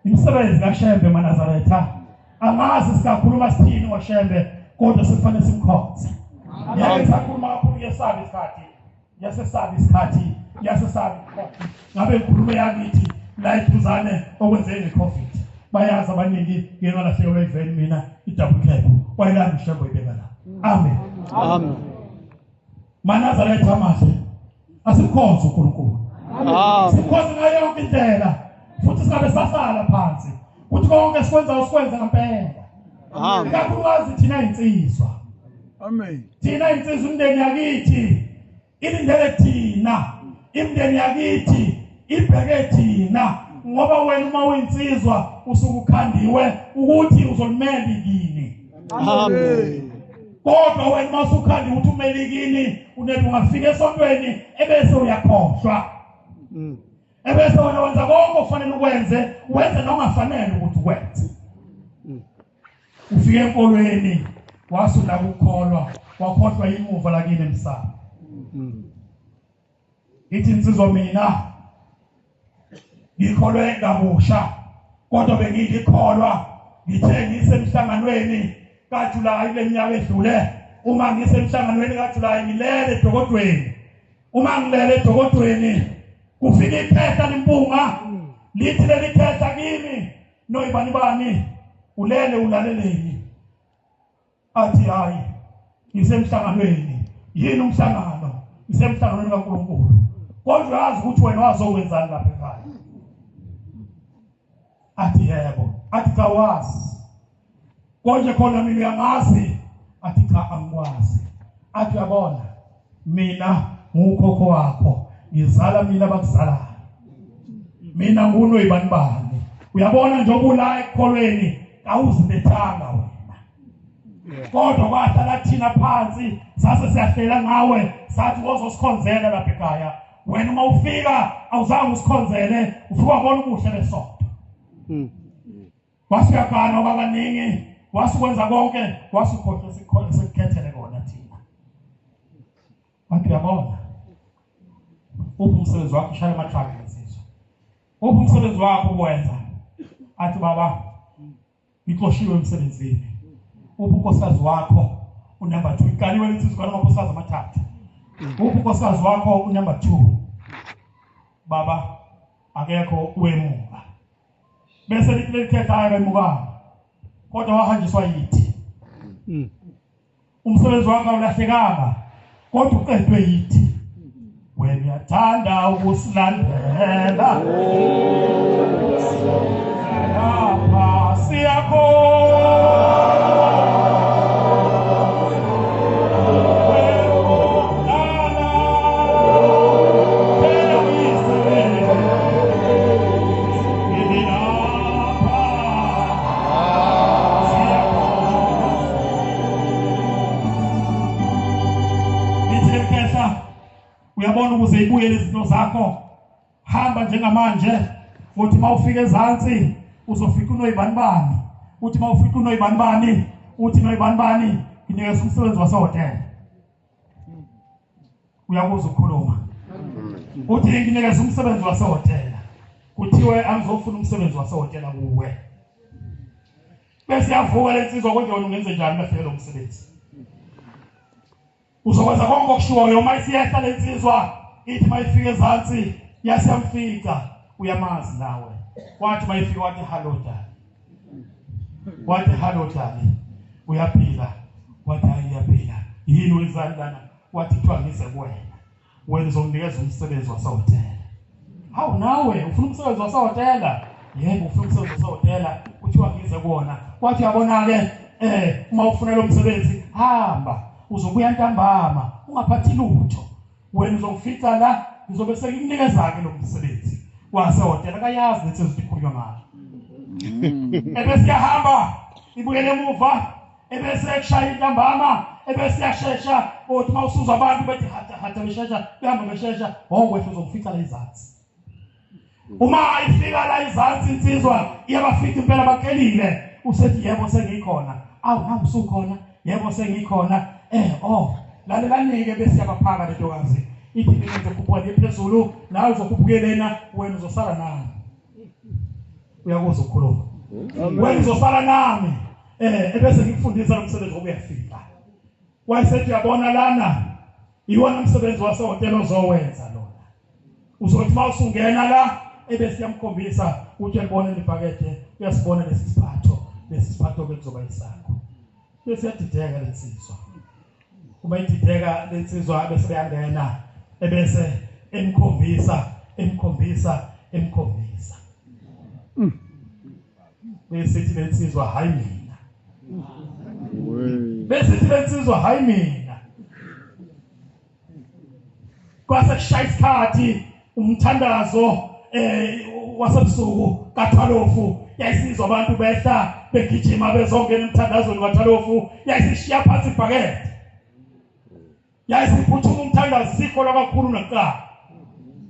Imisebenzi kaShembe maNazaretha. Angazi sikakhuluma sithini ngoShembe kodwa sekufanele simkhonze. Ngeke sakhuluma kakhulu yesaba isikhathi. Yasesaba isikhathi, yasesaba isikhathi. Ngabe inkulumo yakithi la eduzane okwenzeke ngeCovid. Bayazi abaningi ngeke ngalahlekelwa iveni mina i-double cab. Wayelanda uShembe ibeka la. Amen. Amen. MaNazaretha amahle. Asimkhonze uNkulunkulu. Amen. Simkhonze ngayo yonke indlela futhi singabe sahlala phansi. Kuthi konke sikwenza usikwenza ngempela. Amen. Ikakhulukazi thina insizwa. Amen. Thina insizwa umndeni yakithi ilindele thina. Imndeni yakithi ibheke thina ngoba wena uma uyinsizwa usukukhandiwe ukuthi uzolimela kini. Amen. Kodwa wena uma usukhandiwe ukuthi umele kini unethi ungafika esontweni ebese uyakhohlwa. Ebese wena wenza konke okufanele ukwenze, wenze nongafanele ukuthi ukwenze. Ufike enkolweni wasula ukukholwa, wakhohlwa imuva lakini emsamo. Ithi insizwa mina ngikholwe kabusha kodwa bengikholwa ngithe ngisemhlanganweni kaJulayi leminyaka edlule. Uma ngisemhlanganweni kaJulayi ngilele edokodweni. Uma ngilele edokodweni kufika ikhehla limpunga lithi leli khehla kimi noyibani bani ulele ulaleleni. Athi hayi ngisemhlanganweni. Yini umhlangano? Ngisemhlanganweni kaNkulunkulu. Kodwa uyazi ukuthi wena wazokwenzani lapha ekhaya? Athi yebo. Athi cha wazi. Konje khona mina uyangazi? Athi cha angikwazi. Athi uyabona mina ngukhokho wakho, ngizala mina bakuzalayo. Mina ngunoyibani bani. Uyabona njengoba ula ekukholweni awuzibethanga wena. Kodwa kwahlala thina phansi sase siyahlela ngawe sathi wozosikhonzela lapha ekhaya. Wena uma ufika awuzange usikhonzele, ufika wabona ubuhle besonto. Wasiyagana kwakaningi, wasikwenza konke, wasikhohlwa sikhona sikukhethele kona thina. Wathi uyabona uphi umsebenzi wakho ushaya amatraki insizwa. Uphi umsebenzi wakho ukwenza? Athi baba ngixoshiwe emsebenzini. Uphi unkosikazi wakho unumber 2? Ikaliwe insizwa kamakhosikazi amathathu. Uphi unkosikazi wakho unumber 2? Baba akekho wemuka. Bese lithi lelikhetha ayemukanga. Kodwa wahanjiswa yithi. Umsebenzi wakho awulahlekanga kodwa uqedwe yithi. Wena uyathanda ukusilandela. Lapha siyakhona. Uyabona ukuze ibuyele izinto zakho hamba njengamanje uthi mawufika ezantsi uzofika unoyibani bani uthi mawufika unoyibani bani uthi noyibani bani Nginikeza umsebenzi wasehhotela. Uyakuzwa ukukhuluma. Uthi nginikeza umsebenzi wasehhotela. Kuthiwe angizofuna umsebenzi wasehhotela kuwe. Bese yavuka lensizwa konje wena ungenze njani bafike lo msebenzi. Uzokwenza konke okushiwoyo uma isiyehla lensizwa ithi mayifika ezansi yasiyamfica uyamazi nawe. Wathi mayifika wathi hello dali. Wathi hello dali. Uyaphila. Wathi hayi uyaphila. Yini wenzani lana? Wathi kuthiwa ngize kuwena. Wena uzonginikeza umsebenzi wasehhotela. Hawu nawe ufuna umsebenzi wasehhotela? Yebo ufuna umsebenzi wasehhotela kuthiwa ngize kuwona. Wathi uyabona-ke uma ufuna lo msebenzi hamba uzobuya ntambama ungaphathi lutho. Wena uzongifica la ngizobe sengikunikeza-ke lo msebenzi wasehhotela. Kayazi lethi ukuthi ikhulunywa ngayo. Ebese iyahamba ibuyele emuva ebese kushaya intambama ebese iyashesha uthi uma usuzwa abantu bethi hatha hatha beshesha behamba beshesha wonke uzokufica la izansi. Uma ifika la izansi insizwa iyabafica impela bakelile usethi yebo sengikhona. Awu nangu usukhona yebo sengikhona oh lalelani-ke bese iyabaphaka lentokazi ithi mina ngizokhuphuka nje phezulu nawe uzokhuphuke lena wena uzosala nami. Uyakuzwa ukukhuluma? Wena uzosala nami ebese ngikufundisa lo msebenzi wokuyafika. Wayesethi uyabona lana iwona umsebenzi wasehhotela ozowenza lona. Uzothi uma usungena la ebese iyamkhombisa uthi uyalibona libhakede uyasibona lesi siphatho lesi siphatho ke kuzoba isakho. Bese yadideka lensizwa. Uma idideka lensizwa bese beyangena ebese emkhombisa emkhombisa emkhombisa. Bese ithi lensizwa hayi mina. Bese ithi lensizwa hayi mina. Kwase kushaya isikhathi umthandazo wasebusuku kaThalofu yayisizwa abantu behla begijima bezongena emthandazweni kaThalofu yayisishiya phansi ibhakede. Yayisiphuthuma umthandazo sikholwa kakhulu nakuqala.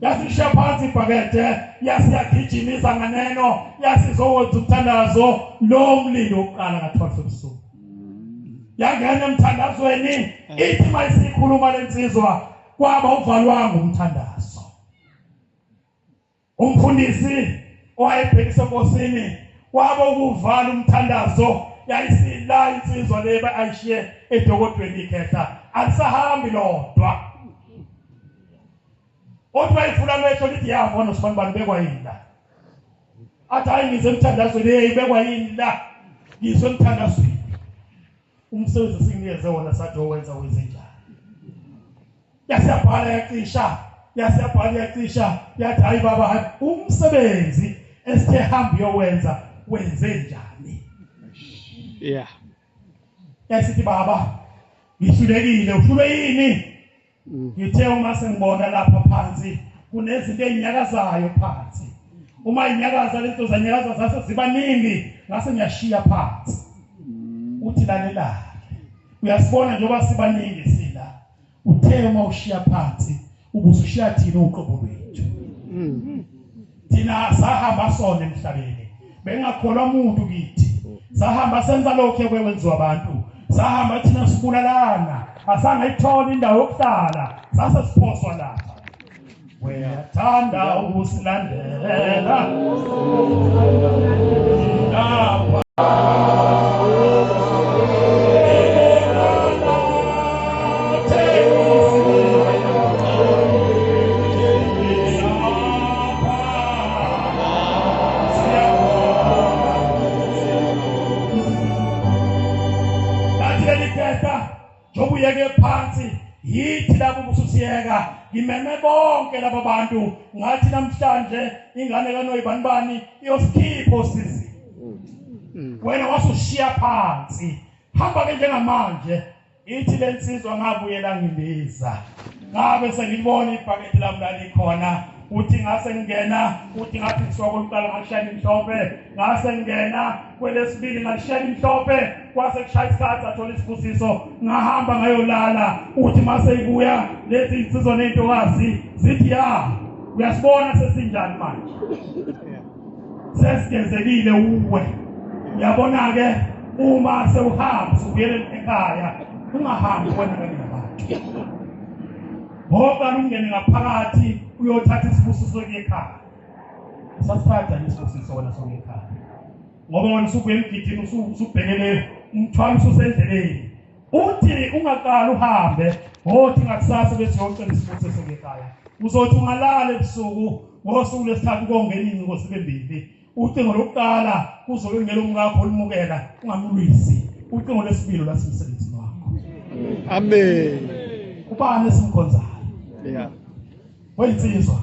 Yasishiya phansi ibhakede yasiyagijimisa nganeno yasizowenza umthandazo lo mlilo wokuqala ka-12 ebusuku. Yangena emthandazweni ithi mayisikhuluma lensizwa kwaba uvalwanga umthandazo. Umfundisi owayebhekise enkosini kwaba ukuvala umthandazo yayisila insizwa le ayishiye edokodweni ikhehla alisahambi lodwa. Othi bayivula amehlo lithi yabona sibanibani bekwa yini la. Athi hayi ngize emthandazweni hey bekwa yini la. Ngizwe emthandazweni. Umsebenzi esikunikeze wona sathi owenza wenze njani. Yasiyabhala yacisha, yasiyabhala yacisha, yathi hayi baba hayi umsebenzi esithe hamba uyowenza wenze njani. Yeah. Yasithi baba ngihlulekile, uhlulwe yini? Ngithe uma sengibona lapha phansi kunezinto ezinyakazayo phansi. Uma inyakaza lento zanyakaza zase zibaningi ngase ngiyashiya phansi. Uthi lalela. Uyasibona njengoba sibaningi sila. Uthe uma ushiya phansi ubusushiya thina uqobo lwethu. Thina sahamba sona emhlabeni. Bengakholwa umuntu kithi. Sahamba senza lokho ekwenziwa abantu. Sahamba thina sibulalana. Asangayithola indawo yokuhlala. Sase siphoswa lapha. Uyathanda ukusilandela. Ndawo Uyeke phansi yithi lapho ubususiyeka ngimeme bonke laba bantu ngathi namhlanje ingane kaNoyibanibani iyosikhipha osizi wena wasushiya phansi hamba ke njengamanje ithi lensizwa ngabuyela ngimbiza ngabe sengilibona ibhakede lami lalikhona uthi ngase ngingena uthi ngathi ngisuka koluqala ngashaya imhlophe ngase ngingena kwelesibili ngashaya imhlophe kwase kushaya isikhathi athola isibusiso ngahamba ngayolala uthi mase ibuya lezi insizwa nezintokazi zithi ya uyasibona sesinjani manje sesigezekile uwe uyabona ke uma sewuhamba usubuyele ekhaya. Ungahambi wena kanye nabantu. Ngoba ungene ngaphakathi uyothatha isibusiso ekhaya. Sasithatha isibusiso wena sonke ekhaya. Ngoba wena usubuye emgidini usubhekele umthwalo ususendleleni. Uthi ungaqala uhambe ngothi ngakusasa bese uyocela isibusiso ekhaya. Uzothi ungalala ebusuku ngosuku lwesithathu kongena ingcingo zibe mbili. Ucingo lokuqala kuzobe kungela umkakho olumukela ungamlwisi. Ucingo lwesibili lwasemsebenzini wakho. Amen. Ubani esimkhonzayo? Yeah. Weyinsizwa.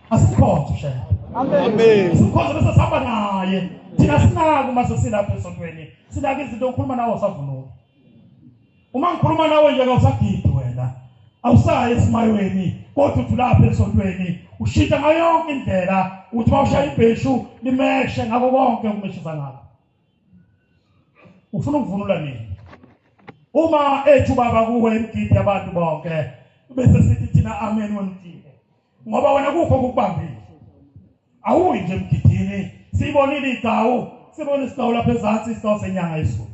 Asimkhonze uShembe. Amen. Simkhonze bese sihamba naye. Thina sinako uma sesilapha esontweni. Sinaka izinto okhuluma nawe usavunula. Uma ngikhuluma nawe nje kawusagidi wena. Awusayi esimayweni kodwa uthi lapha esontweni ushintsha ngayo yonke indlela uthi mawushaya ibheshu limeshe ngakho konke ukumeshisa ngakho. Ufuna ukuvunula nini? Uma ethi ubaba kuwe imigidi yabantu bonke bese sithi thina amen wena uthile. Ngoba wena kukho ukubambile. Awuyi nje emgidini sibonile igawu sibona isigawu lapha ezansi isigawu senyanga izulu.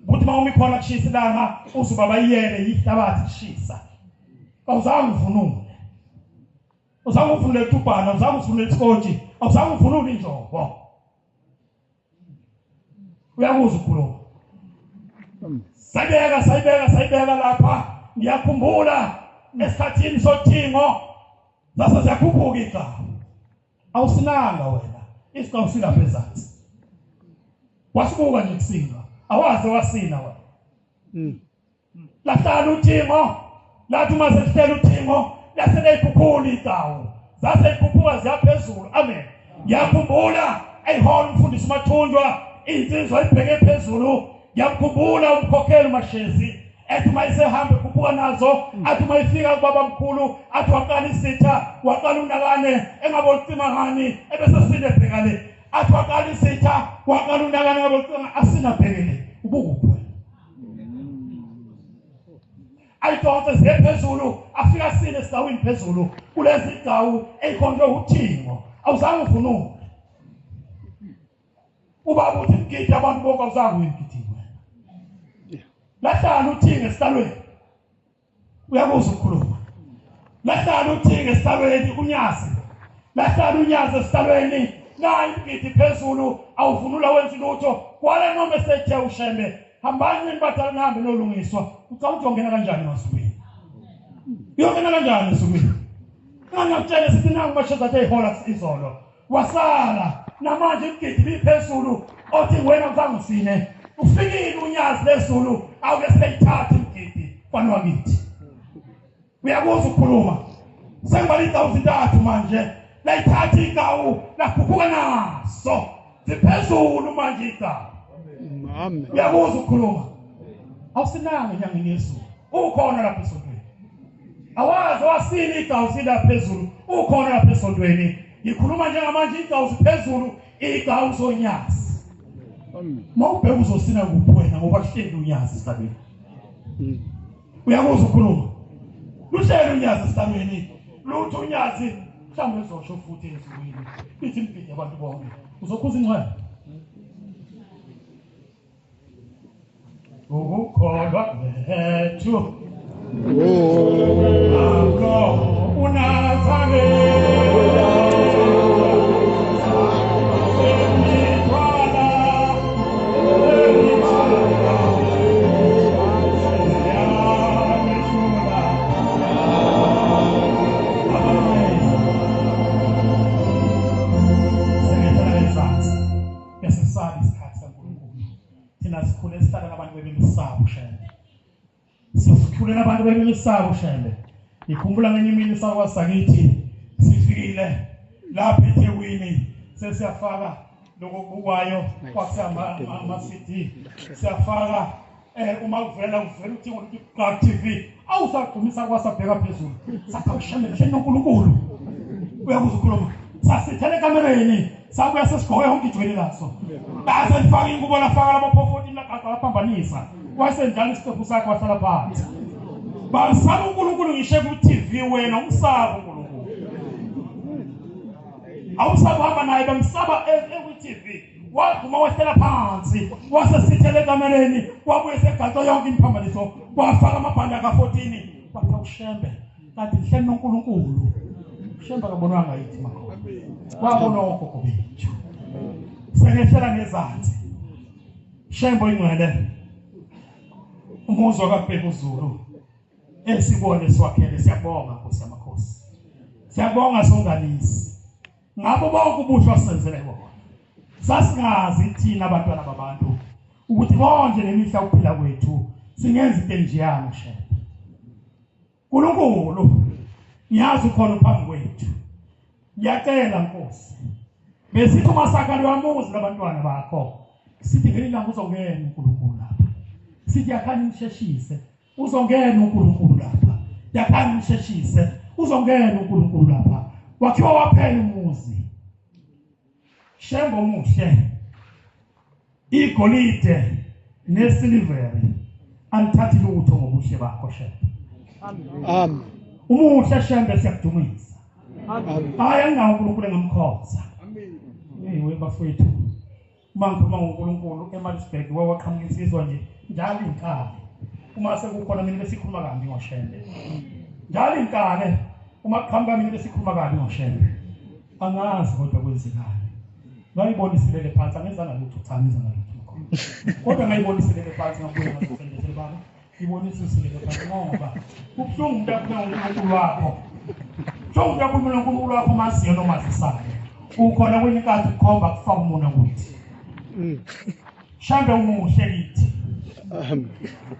Kuthi uma umi khona kushisa ilanga uze ubaba iyele yihlabathi kushisa. Awuzange uvunule. Awuzange uvunule itubhana, awuzange uvunule isikotshi, awuzange uvunule injobo. Uyakuzwa ukukhuluma. Sayibeka sayibeka sayibeka lapha ngiyakhumbula esikhathini sothingo sase siyakhuphuka igama. Awusinanga wena isigcawu silapha ezansi. Wasibuka nje kusinga awaze wasina wena. Lahlala uthingo lathi uma sekuhlela uthingo lase leyikhukhula igcawu zase likhuphuka ziyaphezulu. Amen. Ngiyakhumbula eyihola umfundisi uMathunjwa insizwa ibheke phezulu. Ngiyamkhumbula umkhokheli uMashezi ethi uma isehamba ekhuphuka nazo athi uma ifika kubaba mkhulu athi waqala isitha waqala unakane engabe ulicima ngani ebese sine bheka le athi waqala isitha waqala unakane engabe ulicima asina bheke le ubukuphi wena? Ayidonse ziye phezulu afika sine esigawini phezulu kulezi gawu eyikhonjwe uthingo awuzange uvunule. Ubaba uthi mgidi abantu bonke awuzange uye emgidini wena. Lahlala uthingo esihlalweni. Uyakuzwa ukukhuluma. Lahlala uthingo esihlalweni unyazi. Lahlala unyazi esihlalweni nayi imgidi phezulu awuvunula wenza lutho. Kwale noma esethe uShembe hambani nini badala nihambe nolungiswa. Ucabanga ukuthi uyongena kanjani emazulwini? Uyongena kanjani ezulwini? Ngangakutshela sithi nangu masheza athe ihola izolo. Wasala namanje imgidi biphezulu othi wena uzange usine. Ufikile unyazi lezulu awuke seyithatha imgidi mfana wakithi. Uyakuzwa ukukhuluma. Sengibala indawo zintathu manje. Layithatha igawu lakhuphuka naso. Siphezulu manje igawu. Amen. Uyakuzwa ukukhuluma. Awusinanga enyangeni yezulu. Ukhona lapha esontweni. Awazi wasini igawu sila phezulu. Ukhona lapha esontweni. Ngikhuluma njengamanje igawu siphezulu, igawu sonyazi. Amen. Mawubheka uzosina kuphi wena ngoba kuhleli unyazi esihlalweni. Uyakuzwa ukukhuluma. Luhleli unyazi esihlalweni. Lutho unyazi mhlawumbe uzosho futhi ezulwini. Ithi imigidi abantu bonke. Uzokhuza ingcwele. Ukukholwa kwethu. Pablo uNazaretha. Thina sikhule sihlala nabantu bebemsaba uShembe. Sikhule nabantu bebemsaba uShembe. Ngikhumbula ngenye imini sakwasakithi sifikile lapha eThekwini sesiyafaka lokho kubukwayo kwasihamba ama CD siyafaka uma kuvela kuvela uthingo luthi Black TV awusagqumisa kwasabheka phezulu sathi awuShembe kahle noNkulunkulu. Uyakuzwa ukukhuluma. Sasithele ekamereni sabuya sesigqoke yonke ijwayele laso. Base lifaka ingubo lafaka lamaphofoti lagaqa laphambanisa. Wasendlala isiqephu sakhe wahlala phansi. Basaba uNkulunkulu ngisho ku TV wena umsaba uNkulunkulu. Awusaba uhamba naye bamsaba ku TV. Wagquma wehlela phansi wasesithele ekamereni wabuye segaqa yonke imphambaniso. Wafaka amabhande aka-14 kwathiwa uShembe kanti lihleli noNkulunkulu. UShembe akabonwanga yithi makhona, wabonwa ogogo bethu. Sengehlela ngezansi Shembe oyingcwele, umuzi wakabheka uZulu esibone siwakhele. Siyabonga Nkosi yamakhosi, siyabonga songanisi ngabo bonke ubuhle wasenzele bona. Sasingazi thina abantwana babantu ukuthi konje nemihla ukuphila kwethu singenza into enjeyana. Shembe Nkulunkulu, ngiyazi ukhona phambi kwethu. Ngiyacela Nkosi, besithi uma sakhalwe amuzi labantwana bakho, sithi ngelinye ilanga uzongena uNkulunkulu lapha. Sithi yakhani nisheshise, uzongena uNkulunkulu lapha. Yakhani nisheshise, uzongena uNkulunkulu lapha. Wakhiwa waphela umuzi. Shembe omuhle, igolide nesiliveri alithathi lutho ngobuhle bakho Shembe. Amen. Umuhle Shembe, siyakudumisa. Amen. Hayi, anginawo uNkulunkulu engamkhonza. Amen. Hey we bafowethu, uma ngikhuluma ngoNkulunkulu eMaritzburg wawaqhamuka insizwa nje njalo inkale uma sekukhona mina besikhuluma kabi ngoShembe, njalo inkale uma kuqhamuka mina besikhuluma kabi ngoShembe. Angazi kodwa kwenzekani, ngayibona isilele phansi, angenzanga lutho, cha, angenzanga lutho, kodwa ngayibona isilele phansi, ngabuya ngazisendezela baba, ngibona isilele phansi ngoba kubuhlungu umuntu akhuluma ngoNkulunkulu wakho, buhlungu umuntu akhuluma noNkulunkulu wakho maziyo noma azisayo ukhona kwenye inkathi kukhomba kufaka umona kuthi. Shembe umuhle kithi. Amen.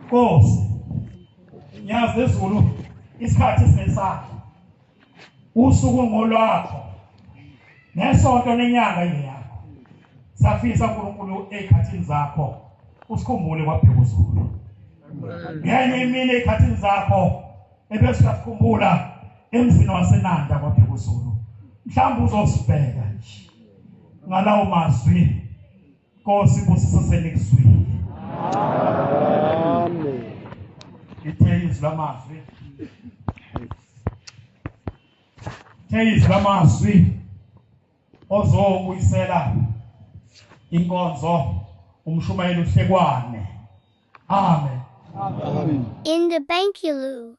Nkosi, ngiyazi ezulu isikhathi sesakho, usuku ngolwakho, nesonto nenyanga yeyakho. Siyafisa uNkulunkulu ezikhathini zakho usikhumbule kwabheka uZulu ngenye imini ezikhathini zakho, ebese uyasikhumbula emzini waseNanda kwabheka uZulu. Mhlawumbe uzosibheka nje ngalawo mazwi. Nkosi, busisa senikuzwile. Amen. Ithe izwi lamazwi, ithe izwi lamazwi ozobuyisela inkonzo umshumayeli uHlekwane. Amen. Amen. In the Bankulu.